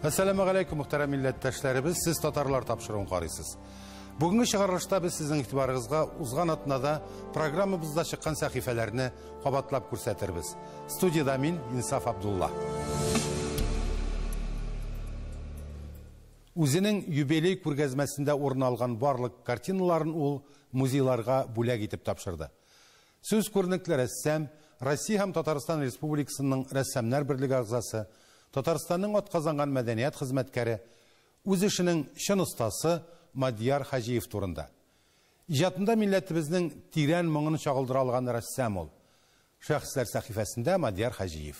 Әссәламегаләйкүм, мөхтәрәм милләттәшләребез, сез татарлар тапшыруын карыйсыз. Бүгенге чыгарылышта без сезнең игътибарыгызга узган атнада программабызда чыккан сәхифәләрне кабатлап күрсәтербез. Студияда мин, Инсаф Абдулла. Үзенең юбилей күргәзмәсендә урын алган барлык картиналарын ул музейларга бүләк итеп тапшырды. Сүз күренекле рәссам, Россия һәм Татарстан Республикасының рәссамнар берлеге әгъзасы, Татарстанның атказанган мәдәният хезмәткәре, үз эшенең чын остасы Мадияр Хаҗиев турында. Иҗатында милләтебезнең тирән моңын чагылдыра алган рәссам ул. Шәхесләр сәхифәсендә Мадияр Хаҗиев.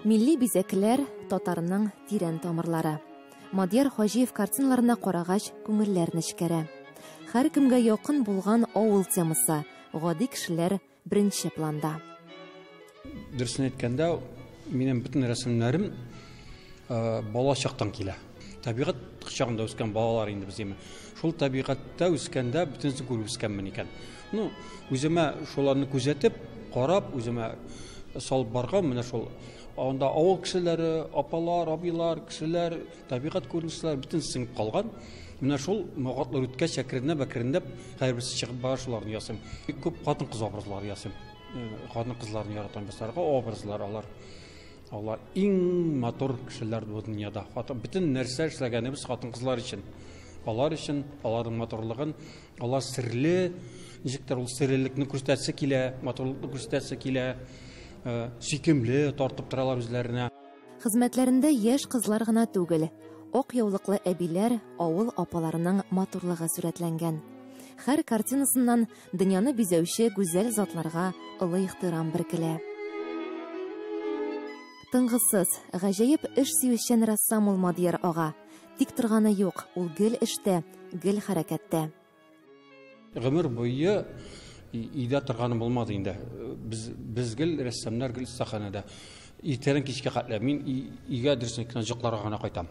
Милли бизәкләр татарның тирән тамырлары. Мадияр Хаҗиев картиналарына карагач, күңелләр нечкәрә. Һәркемгә якын булган авыл темасы, гади кешеләр беренче планда. Дөресен әйткәндә, минем бөтен рәсемнәрем бала чактан килә. Табигать кочагында үскән балалар инде без яме. Шул табигатьтә үскәндә бөтенесен күреп үскәнмен икән. Ну, үземә шуларны күзәтеп, карап, үземә салып барган менә шул анда авыл кешеләре, апалар, абыйлар, кешеләр, табигать күренешләре бөтенесе сеңеп калган. Менә шул вакытлар үткәч, әкренләп, әкренләп һәрберсе чыгып бара, шуларны ясыйм. Бик күп хатын-кыз образлары ясыйм. Хатын-кызларны яратам ясарга, образлар алар. Алар иң матур кешеләр бу дөньяда. Хатын, бөтен нәрсә эшләгәнебез хатын-кызлар өчен. Алар өчен, аларның матурлыгын, алар серле, ничектер ул серлелекне күрсәтәсе килә, матурлыкны күрсәтәсе килә, сөйкемле тартып торалар үзләренә. Хезмәтләрендә яшь кызлар гына түгел, ак яулыклы әбиләр, авыл апаларының матурлыгы сурәтләнгән. Һәр картинасыннан дөньяны бизәүче гүзәл затларга олы ихтирам бөркелә. Тынгысыз, гаҗәеп эш сөючән рәссам ул Мадияр ага. Тик торганы юк, ул гел эштә, гел хәрәкәттә. Гомер буе өйдә торганым булмады инде. Без гел рәссамнар, гел остаханәдә. Иртәдән кичкә хәтле мин өйгә дөресен әйткәндә йокларга гына кайтам.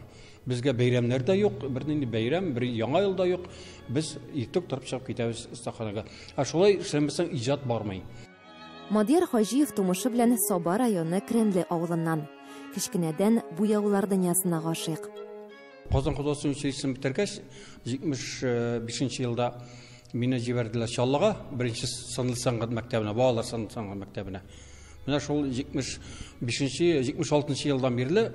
Безгә бәйрәмнәр дә юк, бернинди бәйрәм, бер яңа ел да юк. Без иртүк торып чыгып китәбез остаханәгә. Ә шулай эшләмәсәң иҗат бармый. Мадияр Хаҗиев тумышы белән Саба районы Кренле авылыннан. Кечкенәдән буяулар дөньясына гашыйк. Казан художественный училищесын бетергәч, 75 елда мине җибәрделәр Чаллыга, беренче сынлы сәнгать мәктәбенә, балалар сынлы сәнгать мәктәбенә. Менә шул 75-нче, 76 елдан бирле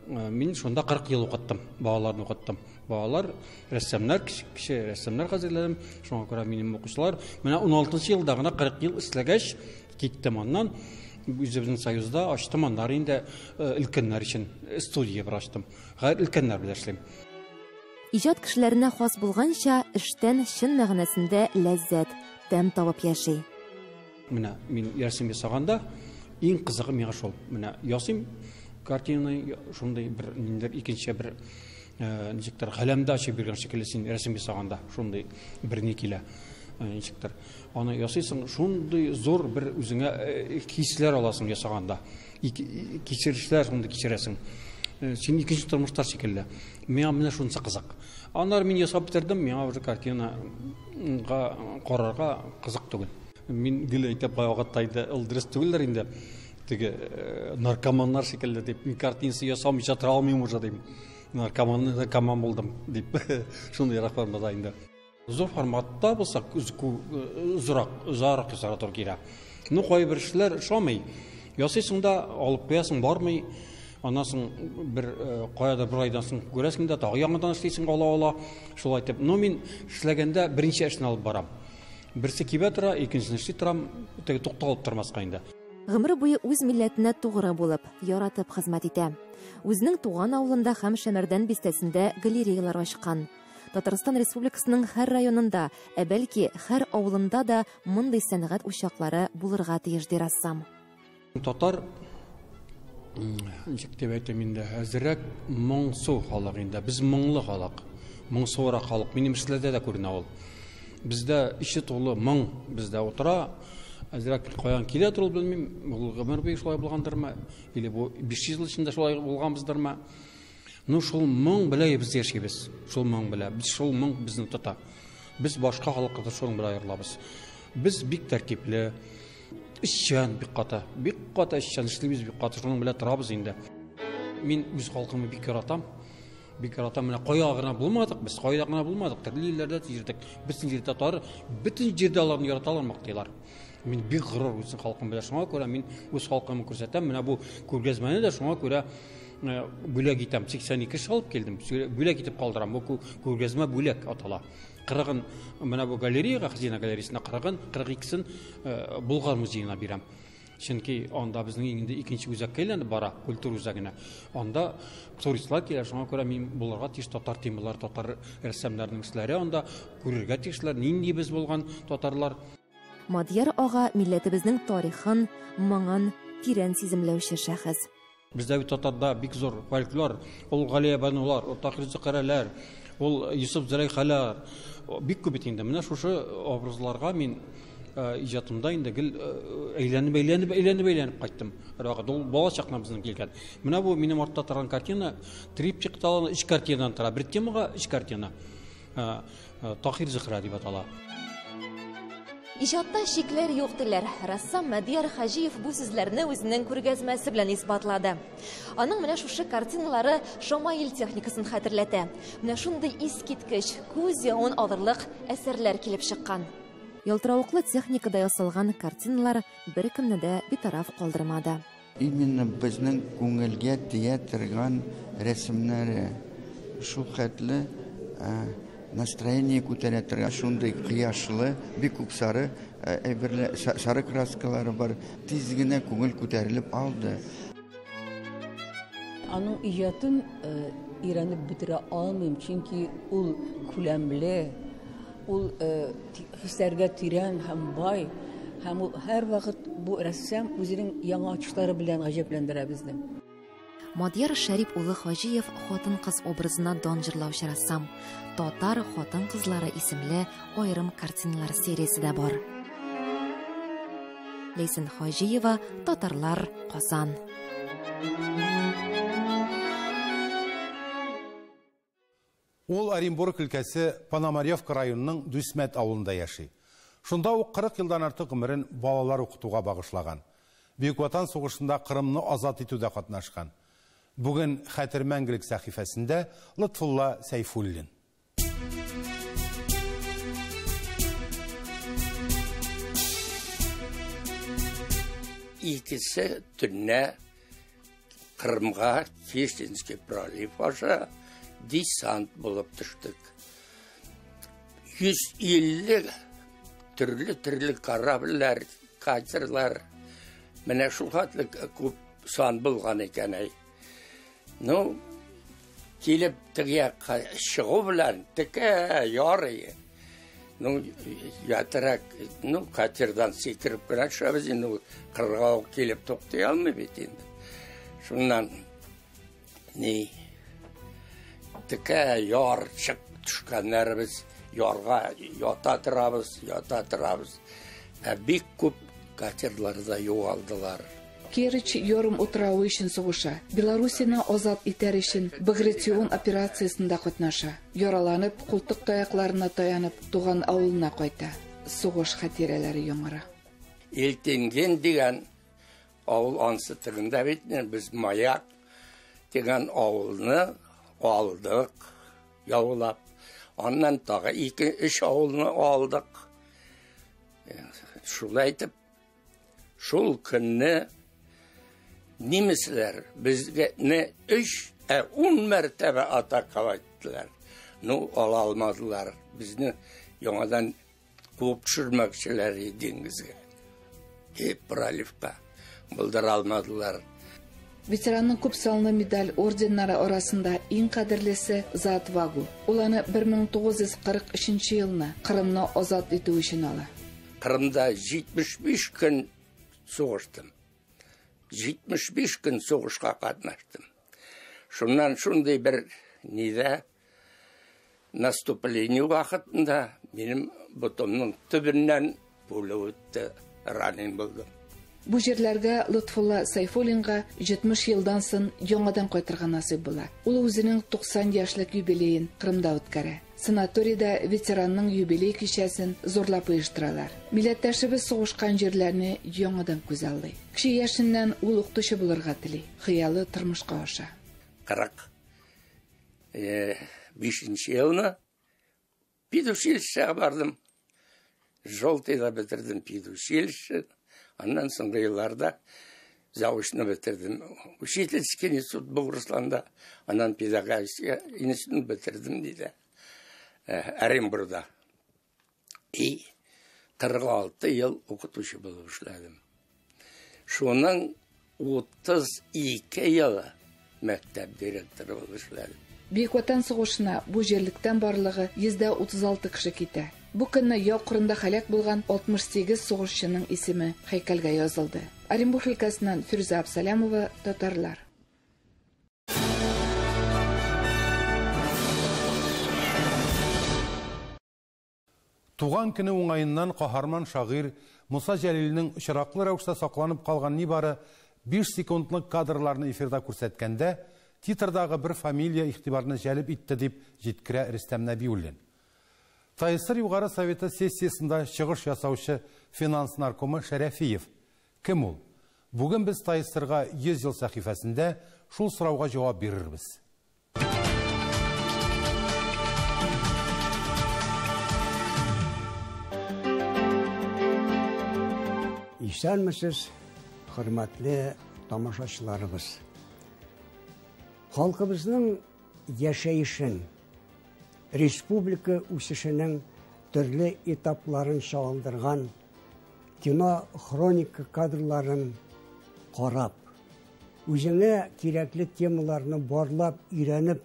мин шунда 40 ел укыттым, балаларны укыттым. Балалар, рәссамнар, кече рәссамнар хәзерләдем. Шуңа күрә минем укучылар менә 16 елда гына 40 ел эшләгәч киттем аннан. Үзебезнең Союзда ачтым аннары инде өлкәннәр өчен студия бер ачтым. Хәзер өлкәннәр белән эшлим. Иҗат кешеләренә хас булганча, эштән чын мәгънәсендә ләззәт, тәм табып яши. Менә мин рәсем ясаганда иң кызыгы миңа шул. Менә ясыйм картинаны, шундый бер ниндидер икенче бер ничектер галәмдә ачып биргән шикелле син рәсем ясаганда шундый бер ни килә. Ничектер аны ясыйсың, шундый зур бер үзеңә хисләр аласың ясаганда. Кичерешләр шундый кичерәсең. Син икенче тормышта шикелле. Миңа менә шунысы кызык. Аннары мин ясап бетердем, миңа уже картинага карарга кызык түгел. Мин гел әйтеп кайвакытта инде, ул дөрес түгелдер инде. Теге наркоманнар шикелле дип, мин картинасы ясамыйча тора алмыйм уже дим. Наркоман, наркоман булдым дип. Шундыйрак формада инде. Зур форматта булса, зурак, озарак ясарга туры килә. Ну, кайбер эшләр ошамый. Ясыйсың да, алып куясың, бармый. Аннан соң бер каядыр бер айдан соң күрәсең дә, тагы яңадан эшлисең ала-ала. Шулай итеп, ну, мин эшләгәндә беренче эшне алып барам. Берсе кибә тора, икенчесен эшли торам, теге тукталып тормаска инде. Гомер буе үз милләтенә тугры булып, яратып хезмәт итә. Үзенең туган авылында һәм Шәмәрдән бистәсендә галереялар ачкан. Татарстан Республикасының һәр районында, ә бәлки һәр авылында да мондый сәнгать учаклары булырга тиеш, ди рәссам. Татар Ничек дип әйтәм инде, әзрәк моңсу халык инде. Без моңлы халык. Моңсурак халык. Минем эшләрдә дә күренә ул. Бездә ише тулы моң бездә утыра. Әзрәк каян килә ул белмим. Ул гомер буе шулай булгандырмы? Или бу 500 ел эчендә шулай булганбыздырмы? Ну, шул моң белән без яшибез. Шул моң белән. Без шул моң безне тота. Без башка халыкка шуның белән аерылабыз. Без бик тәртипле, эшчән бик каты. Бик каты эшчән эшлибез, бик каты шуның белән торабыз инде. Мин үз халкымны бик яратам. Бик яратам. Менә кая гына булмадык без, кайда гына булмадык. Төрле илләрдә йөрдек. Бөтен җирдә татар, бөтен җирдә аларны яраталар, мактыйлар. Мин бик горур үз халкым белән. Шуңа күрә мин үз халкымны күрсәтәм. Менә бу күргәзмәне дә шуңа күрә бүләк итәм. 82 кеше алып килдем. Бүләк итеп калдырам. Бу күргәзмә бүләк атала. 40-ын менә бу галереяга, Хәзинә галереясына 40-ын, 42-сен Болгар музеена бирәм. Чөнки анда безнең инде икенче үзәккә әйләнеп бара, культура үзәгенә. Анда туристлар килә, шуңа күрә мин булырга тиеш татар темалары, татар рәссамнарының эшләре анда күрергә тиешләр, нинди без булган татарлар. Мадияр ага милләтебезнең тарихын, моңын тирән сиземләүче шәхес. Бездә бит татарда бик зур фольклор, ул Галиябанулар, ул Таһир Зөкәрәләр, ул Йосыф Зөләйхалар, бик күп бит инде. Менә шушы образларга мин иҗатымда инде гел әйләнеп, әйләнеп, әйләнеп, әйләнеп кайттым. Һәрвакыт ул бала чакна безнең килгән. Менә бу минем артта торган картина, триптих таланы өч картинадан тора. Бер темага өч картина. Таһир Зөһрә дип атала. Иҗатта шикләр юк диләр. Рәссам Мадияр Хаҗиев бу сүзләрне үзенең күргәзмәсе белән исбатлады. Аның менә шушы картиналары шамаил техникасын хәтерләтә. Менә шундый искиткеч, күз явын алырлык әсәрләр килеп чыккан. Ялтыравыклы техникада ясалган картиналар беркемне дә битараф калдырмады. Именно безнең күңелгә тия торган рәсемнәре шул хәтле настроение күтәрә торган, шундый кояшлы, бик күп сары әйберләр, сары краскалары бар. Тиз генә күңел күтәрелеп алды. Аның иҗатын өйрәнеп бетерә алмыйм, чөнки ул күләмле, ул хисләргә тирән һәм бай, һәм ул һәрвакыт бу рәссам үзенең яңа ачышлары белән гаҗәпләндерә безне. Мадияр Шәрип улы Хаҗиев хатын-кыз образына дан җырлаучы рәссам. Татар хатын-кызлары исемле аерым картиналар сериясе дә бар. Ләйсән Хаҗиева, Татарлар, Казан. Ул Оренбург өлкәсе Пономаревка районының Дүсмәт авылында яши. Шунда ук 40 елдан артык гомерен балалар укытуга багышлаган. Бөек Ватан сугышында Кырымны азат итүдә катнашкан. Бүген Хәтер мәңгелек сәхифәсендә Лотфулла Сәйфуллин. Икесе төнлә Кырымга Керченский пролив аша десант булып төштек. 150 төрле-төрле корабльләр, катерлар, менә шул хәтле күп сан булган икән әй. Ну, килеп теге якка чыгу белән текә ярый. Ну, ятырак, ну, катердан сикереп кенә төшәбез инде, ул кырга ук килеп туктый алмый бит инде. Шуннан ни текә яр чык төшкәннәребез, ярга ята торабыз, ята торабыз. Ә бик күп катерларда югалдылар. Керч ярым утравы өчен сугыша. Белоруссияны азат итәр өчен Багратион операциясендә катнаша. Яраланып, култык таякларына таянып, туган авылына кайта. Сугыш хатирәләре яңара. Илтинген дигән авыл ансы тегендә бит, без Маяк дигән авылны алдык, яулап. Аннан тагы 2-3 авылны алдык. Шулай итеп, шул көнне немецләр безгә не 3, ә 10 мәртәбә атака иттеләр. Ну, ала алмадылар. Безне яңадан куып төшермәкчеләр иде диңгезгә. Проливка булдыра алмадылар. Ветеранның күп санлы медаль орденнары арасында иң кадерлесе За отвагу. Ул аны 1943 елны Кырымны азат итү өчен ала. Кырымда 75 көн сугыштым. 75 көн сугышка катнаштым. Шуннан шундый бер нидә наступление вакытында минем ботымның төбеннән пуля үтте, ранен булдым. Бу җирләргә Лотфулла Сайфуллинга 70 елдан соң яңадан кайтырга насыйп була. Ул үзенең 90 яшьлек юбилеен Кырымда үткәрә. Санаторийда ветеранның юбилей кичәсен зурлап оештыралар. Милләттәшебез сугышкан җирләрне яңадан күзаллый. Кеше яшеннән ул укытучы булырга тели. Хыялы тормышка аша. 45 елны педучилищега бардым. Желтыйда бетердем педучилище. Аннан соңгы елларда заочно бетердем. Учительский институт Бугурсланда, аннан педагогический институт бетердем, диде. Оренбургда. И 46 ел укытучы булып эшләдем. Шуның 32 елы мәктәп директоры булып эшләдем. Бөек Ватан сугышына бу җирлектән барлыгы 136 кеше китә. Бу көнне яу кырында һәлак булган 68 сугышчының исеме һәйкәлгә язылды. Оренбург өлкәсеннән Фирүзә Абсалямова, Татарлар. Туган көне уңаеннан каһарман шагыйрь Муса Җәлилнең очраклы рәвештә сакланып калган нибары 5 секундлык кадрларны эфирда күрсәткәндә, титрдагы бер фамилия игътибарны җәлеп итте дип җиткерә Рөстәм Нәбиуллин. ТАССР Югары Советы сессиясендә чыгыш ясаучы финанс наркомы Шәрәфиев. Кем ул? Бүген без ТАССРга 100 ел сәхифәсендә шул сорауга җавап бирербез. Исәнмесез, хөрмәтле тамашачыларыбыз. Халкыбызның яшәешен, республика үсешенең төрле этапларын чагылдырган кино хроника кадрларын карап, үзеңә кирәкле темаларны барлап, өйрәнеп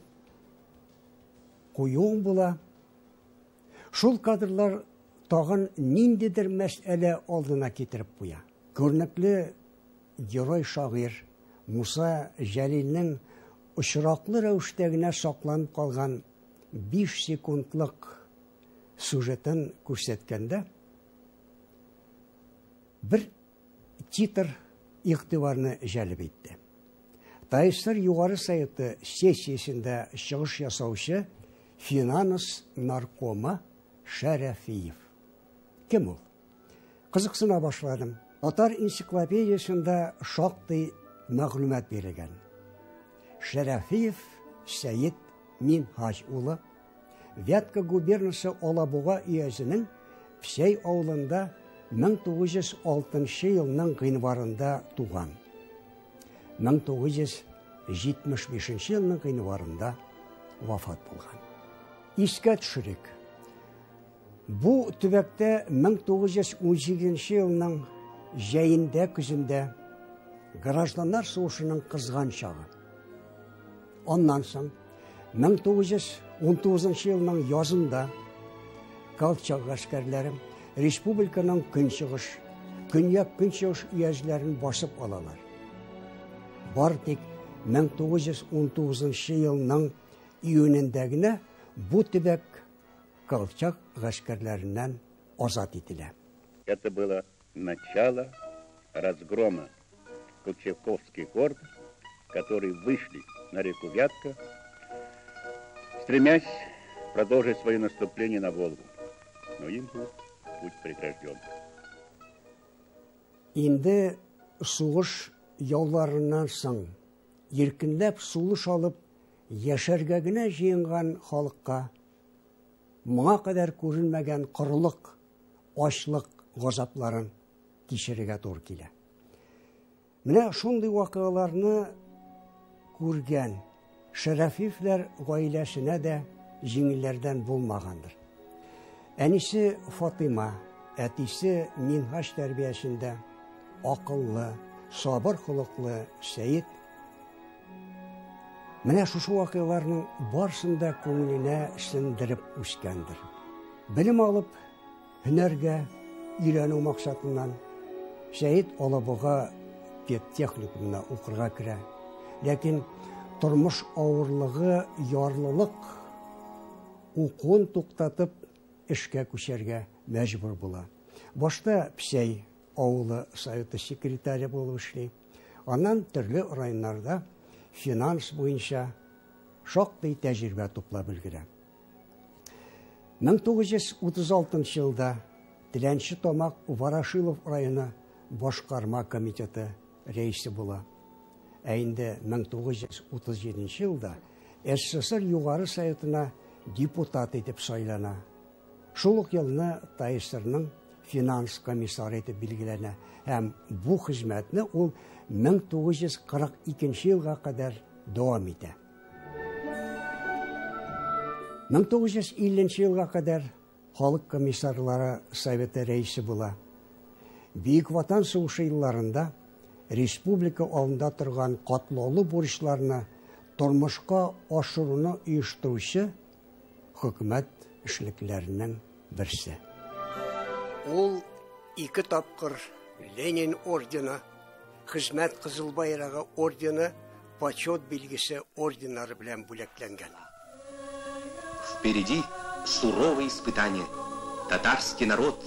куюың була. Шул кадрлар тагын ниндидер мәсьәлә алдына китереп куя. Күренекле герой шагыйрь Муса Җәлилнең очраклы рәвештә генә сакланып калган 5 секундлык сюжетын күрсәткәндә бер титр игътибарны җәлеп итте. ТАССР Югары Советы сессиясендә чыгыш ясаучы финанс наркомы Шәрәфиев. Кем ул? Кызыксына башладым. Татар энциклопедиясендә шактый мәгълүмат бирелгән. Шәрәфиев Сәет Минһаҗ улы Вятка губернасы Алабуга өязенең Псәй авылында 1906 елның гыйнварында туган. 1975 елның гыйнварында вафат булган. Искә төшерик. Бу төбәктә 1918 елның җәендә, көзендә гражданнар сугышының кызган чагы. Аннан соң 1919 елның язында Колчак гаскәрләре республиканың көнчыгыш, көньяк-көнчыгыш өязләрен басып алалар. Бар тик 1919 елның июнендә генә бу төбәк Колчак гаскәрләреннән азат ителә. Это было начало разгрома колчаковских орд, которые вышли на реку Вятка, стремясь продолжить свое наступление на Волгу. Но им был путь прегражден. Инде сугыш яуларыннан соң иркенләп сулыш алып яшәргә генә җыенган халыкка моңа кадәр күренмәгән корылык, ачлык газапларын кичерергә туры килә. Менә шундый вакыйгаларны күргән Шәрәфиевләр гаиләсенә дә җиңелләрдән булмагандыр. Әнисе Фатыйма, әтисе Минһаҗ тәрбиясендә акыллы, сабыр холыклы Сәет менә шушы вакыйгаларның барысын да күңеленә сеңдереп үскәндер. Белем алып, һөнәргә өйрәнү максатыннан Сәет Алабуга педтехникумына укырга керә. Ләкин тормыш авырлыгы, ярлылык укуын туктатып, эшкә күчәргә мәҗбүр була. Башта Псәй авылы советы секретаре булып эшли. Аннан төрле районнарда финанс буенча шактый тәҗрибә туплап өлгерә. 1936 елда Теләнче Тамак Ворошилов районы башкарма комитеты рәисе була. Ә инде 1937 елда СССР Югары Советына депутат итеп сайлана. Шул ук елны ТАССРның финанс комиссары итеп билгеләнә һәм бу хезмәтне ул 1942 елга кадәр дәвам итә. 1950 елга кадәр Халык комиссарлары советы рәисе була. Бөек Ватан сугышы елларында республика алдында торган катлаулы бурычларны тормышка ашыруны оештыручы хөкүмәт эшлекләренең берсе. Ул ике тапкыр Ленин ордены, Хезмәт Кызыл Байрагы ордены, Почет билгесе орденнары белән бүләкләнгән. Впереди суровые испытания. Татарский народ,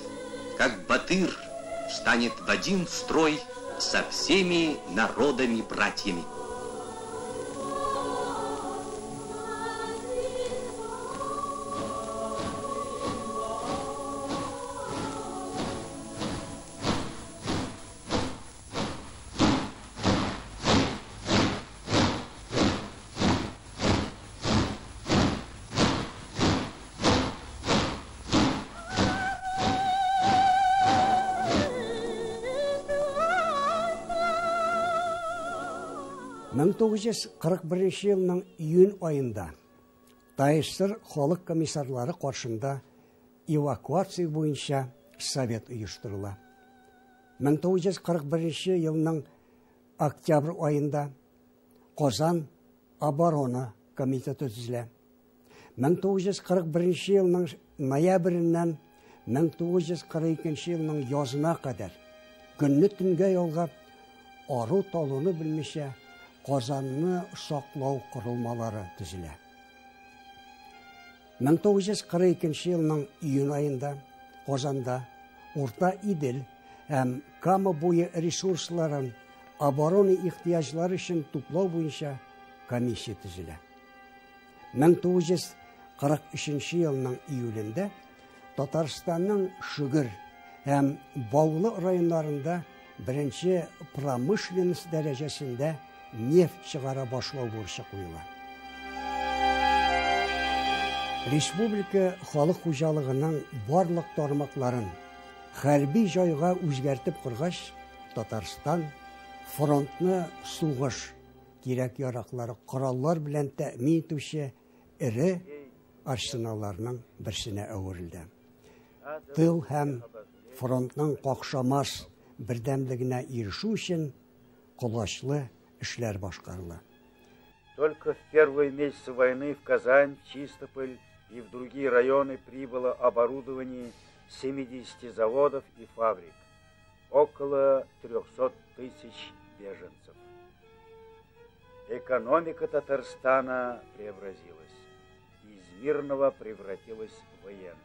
как батыр, встанет в один строй со всеми народами-братьями. Мең 941 елның июнь аенда ТАССР халык комиссарлары каршында эвакуация буенча совет оештырыла. 1941 елның октябрь аенда Казан оборона комитеты төзелә. 1941 елның ноябреннән 1942 елның язына кадәр көнне төнгә ялгап, ару талуны белмичә Казанны саклау корылмалары төзелә. 1942 елның июнь аенда Казанда Урта Идел һәм Кама буе ресурсларын оборона ихтыяҗлары өчен туплау буенча комиссия төзелә. 1943 елның июлендә Татарстанның Шөгер һәм Баулы районнарында беренче промышленность дәрәҗәсендә нефть чыгара башлау бурычы куела. Республика халык хуҗалыгының барлык тармакларын хәрби җайга үзгәртеп коргач, Татарстан фронтны сугыш кирәк-яраклары, кораллар белән тәэмин итүче эре арсеналларның берсенә әверелде. Тыл һәм фронтның какшамас бердәмлегенә ирешү өчен колачлы эшләр башкарыла. Только в первые месяцы войны в Казань, Чистополь и в другие районы прибыло оборудование 70 заводов и фабрик, около 300 тысяч беженцев. Экономика Татарстана преобразилась, из мирного превратилась в военное.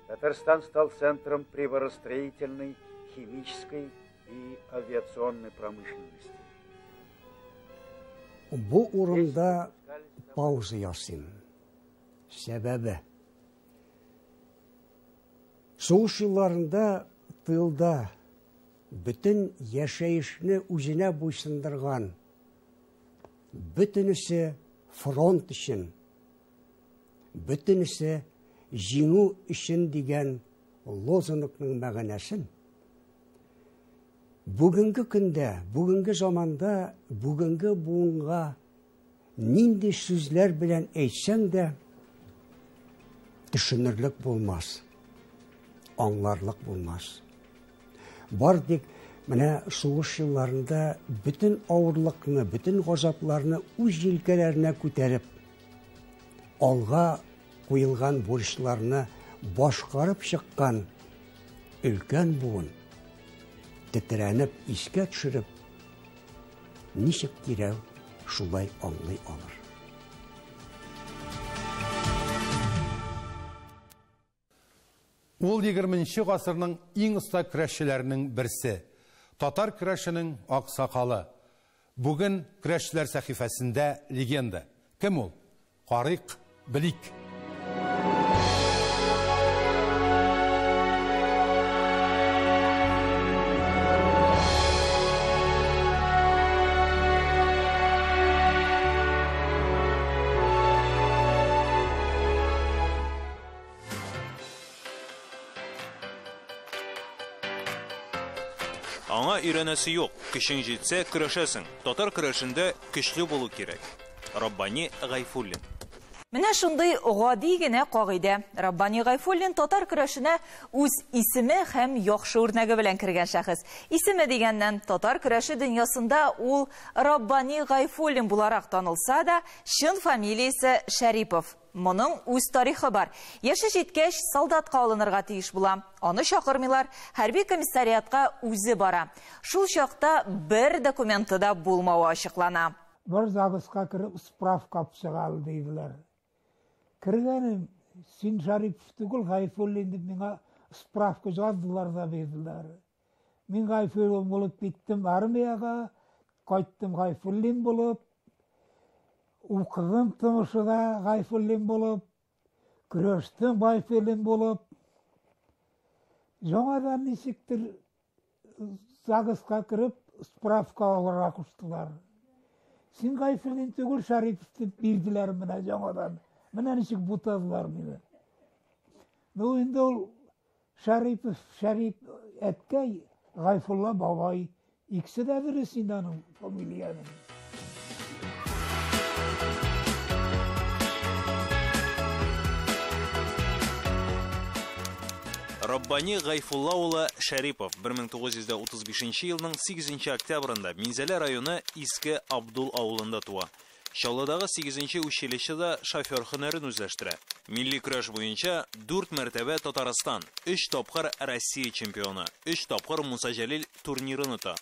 Татарстан стал центром приборостроительной, химической и авиационной промышленности. Бу урында пауза ясыйм. Сәбәбе. Сугыш елларында тылда бөтен яшәешне үзенә буйсындырган, бөтенесе фронт өчен, бөтенесе җиңү өчен дигән лозунгның мәгънәсен бүгенге көндә, бүгенге заманда, бүгенге буынга нинди сүзләр белән әйтсәң дә төшенерлек булмас, аңларлык булмас. Бар тик менә сугыш елларында бөтен авырлыкны, бөтен газапларны үз җилкәләренә күтәреп, алга куелган бурычларны башкарып чыккан өлкән буын. Тетрәнеп, искә төшереп, ничек кирәк, шулай аңлый алыр. Ул 20 гасырның иң оста көрәшчеләренең берсе. Татар көрәшенең аксакалы. Бүген көрәшчеләр сәхифәсендә легенда. Кем ул? Карыйк, белик. Аңа өйрәнәсе юк, көчең җитсә, көрәшәсең. Татар көрәшендә көчле булу кирәк. Раббани Гайфуллин. Менә шундый гади генә кагыйдә. Раббани Гайфуллин татар көрәшенә үз исеме һәм яхшы үрнәге белән кергән шәхес. Исеме дигәннән, татар көрәше дөньясында ул Раббани Гайфуллин буларак танылса да, чын фамилиясе Шәрипов. Моның үз тарихы бар. Яше җиткәч, солдатка алынырга тиеш була. Аны чакырмыйлар, хәрби комиссариатка үзе бара. Шул чакта бер документы да булмавы ачыклана. Бер ЗАГСка кереп справка алып чыга ал диделәр. Кергәнем, син Шәрипов түгел, Гайфуллин дип миңа справка яздылар да бирделәр. Мин Гайфуллин булып киттем армиягә, кайттым Гайфуллин булып, укыдым ТМШда Гайфуллин булып, көрәштем Гайфуллин булып. Яңадан ничектер ЗАГСка кереп справка алырга куштылар. Син Гайфуллин түгел, Шәрипов дип бирделәр менә яңадан. Менә ничек бутадылар мине. Ну инде ул Шәрипов, Шәрип әткәй, Гайфулла бабай, икесе дә дөрес инде аның фамилиянең. Раббани Гайфулла улы Шәрипов 1935 елның 8 октябрендә Минзәлә районы Иске Абдул авылында туа. Чаллыдагы 8 училищеда шофер һөнәрен үзләштерә. Милли көрәш буенча 4 мәртәбә Татарстан, 3 тапкыр Россия чемпионы, 3 тапкыр Муса Җәлил турнирын ота.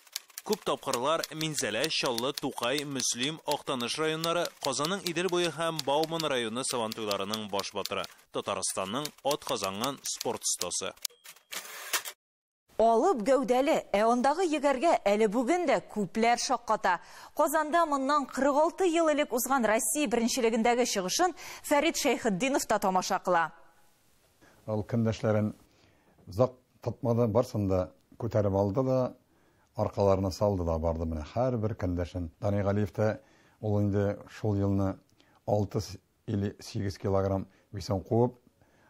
Күп тапкырлар Минзәлә, Чаллы, Тукай, Мөслим, Актаныш районнары, Казанның Идел буе һәм Бауман районы сабантуйларының баш батыры, Татарстанның атказанган спорт остасы. Алып гәүдәле, ә андагы егәргә әле бүген дә күпләр шакката. Казанда моннан 46 ел элек узган Россия беренчелегендәге чыгышын Фәрит Шәйхетдинов та тамаша кыла. Ул көндәшләрен озак тотмады, барсын да күтәреп алды да, аркаларына салды да барды менә һәрбер көндәшен. Дани Галиев та ул инде шул елны 6 или 8 килограмм весын куып,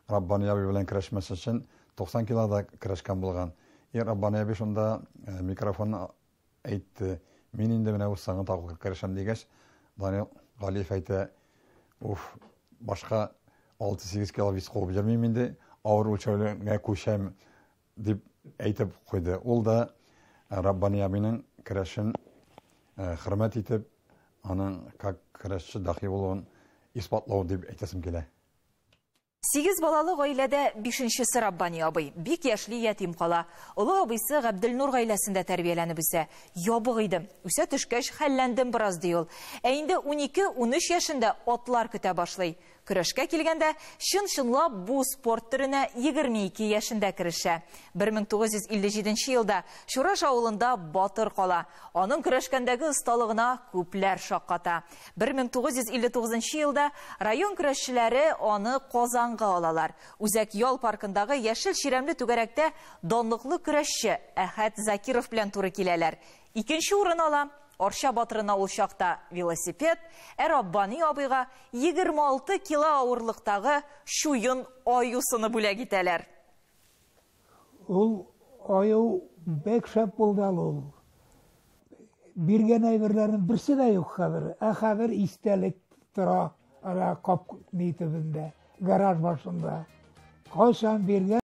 Раббани абый белән көрәшмәс өчен 90 килода көрәшкән булган. И Раббани абый шунда микрофон әйтте. Мин инде менә бу соңгы тапкыр көрәшәм дигәч, Данил Галиев әйтә, уф, башка 6-8 кило вес куып йөрмим инде, авыр үлчәүгә күчәм дип әйтеп куйды. Ул да Раббани абыйның көрәшен хөрмәт итеп, аның как көрәшче дахи булуын исбатлау дип әйтәсем килә. 8 балалы гаиләдә бишенчесе Раббани абый. Бик яшьли ятим кала. Олы абыйсы Габделнур гаиләсендә тәрбияләнеп үсә. Ябык идем. Үсә төшкәч хәлләндем бераз, ди ул. Ә инде 12-13 яшендә атлар көтә башлый. Көрәшкә килгәндә, чын-чынлап бу спорт төренә 22 яшендә керешә. 1957 елда Чураш авылында батыр кала. Аның көрәшкәндәге осталыгына күпләр шакката. 1959 елда район көрәшчеләре аны Казанга алалар. Үзәк ял паркындагы яшел чирәмле түгәрәктә данлыклы көрәшче Әхәт Закиров белән туры киләләр. Икенче урын ала. Арча батырына ул чакта велосипед, ә Раббани абыйга 26 кило авырлыктагы чуен аю сыны бүләк итәләр. Ул аю бик шәп булды әле ул. Биргән әйберләрнең берсе дә юк хәзер. Ә хәзер истәлек тора ара кап ни төбендә, гараж башында. Кайчан биргән.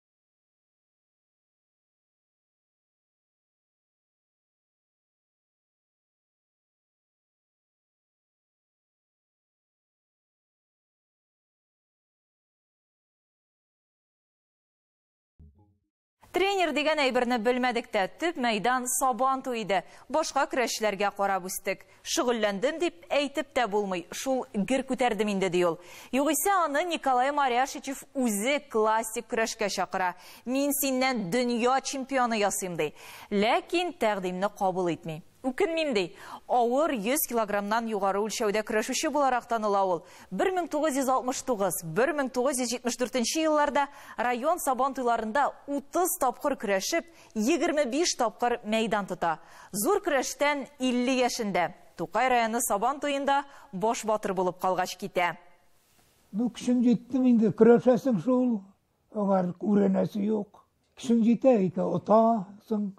Тренер дигән әйберне белмәдек тә, төп мәйдан Сабан туе иде. Башка көрәшчеләргә карап үстек. Шөгыльләндем дип әйтеп тә булмый, шул гер күтәрдем инде, ди ул. Югыйсә аны Николай Маряшичев үзе классик көрәшкә чакыра. Мин синнән дөнья чемпионы ясыйм, ди. Ләкин тәкъдимне кабул итми. Үкенмим, ди. Авыр 100 килограммнан югары үлчәүдә көрәшүче буларак таныла ул. 1969, 1974 елларда район Сабан туйларында 30 тапкыр көрәшеп, 25 тапкыр мәйдан тота. Зур көрәштән 50 яшендә Тукай районы Сабан туенда баш батыр булып калгач китә. Ну, көчең җиттеме инде, көрәшәсең шул, аңар үрәнәсе юк. Көчең җитә икән, отасың,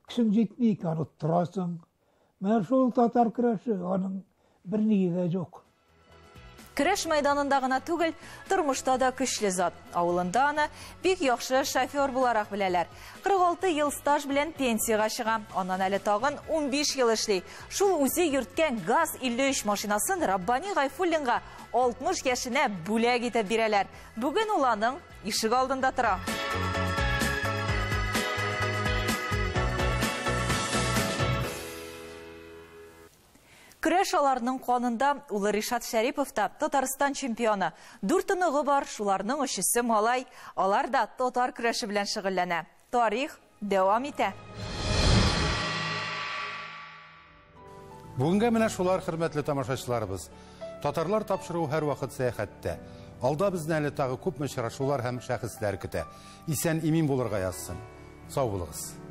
көчең җитми икән, оттырасың. Менә шул татар көрәше, аның бер нигезе дә юк. Көрәш мәйданында гына түгел, тормышта да көчле зат. Авылында аны бик яхшы шофер буларак беләләр. 46 ел стаж белән пенсиягә чыга. Аннан әле тагын 15 ел эшли. Шул үзе йөрткән ГАЗ-53 машинасын Раббани Гайфуллинга 60 яшенә бүләк итеп бирәләр. Бүген ул аның ишек алдында тора. Көрәш аларның канында. Улы Ришат Шәрипов та Татарстан чемпионы. 4 оныгы бар, шуларның өчесе малай. Алар да татар көрәше белән шөгыльләнә. Тарих дәвам итә. Бүгенгә менә шулар, хөрмәтле тамашачыларыбыз. Татарлар тапшыруы һәрвакыт сәяхәттә. Алда безне әле тагы күпме очрашулар һәм шәхесләр көтә. Исән имин булырга язсын. Сау булыгыз.